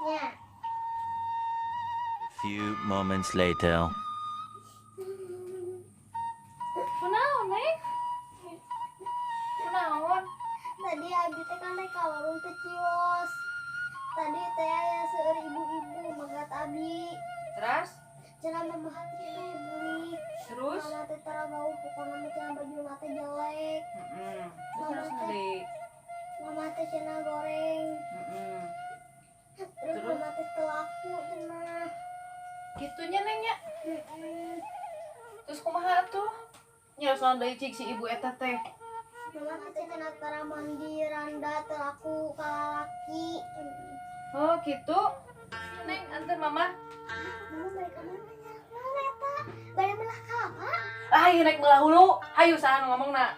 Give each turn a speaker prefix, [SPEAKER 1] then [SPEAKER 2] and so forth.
[SPEAKER 1] Nya.
[SPEAKER 2] Few moments later.
[SPEAKER 3] Kunaon, Neng? Kunaon?
[SPEAKER 1] Tadi abi teh kan rek ka warung teh kios. Tadi teh aya seueur ibu-ibu magat abi.
[SPEAKER 3] Terus?
[SPEAKER 1] Cenah mama teh burik.
[SPEAKER 3] Terus?
[SPEAKER 1] Mama teh tara bau, pokokna mah cenah baju teh jelek.
[SPEAKER 3] Terus terus deui.
[SPEAKER 1] Mama teh cenah goreng. Terus,
[SPEAKER 3] Terus?
[SPEAKER 1] Mama teh teu laku cenah.
[SPEAKER 3] Kitu nya, Neng, nya.
[SPEAKER 1] Heeh.
[SPEAKER 3] Terus kumaha atuh? Nya naon deui cik si ibu eta teh?
[SPEAKER 1] Mama teh cenah tara mandi, randa, teu laku ka lalaki.
[SPEAKER 3] Oh, gitu. Neng, antar Mama.
[SPEAKER 1] Mama balik ka mana nya? Mana eta? Bade melah kalapa?
[SPEAKER 3] Ah, ieu naik belah hulu. Hayu, saha nu ngomongna?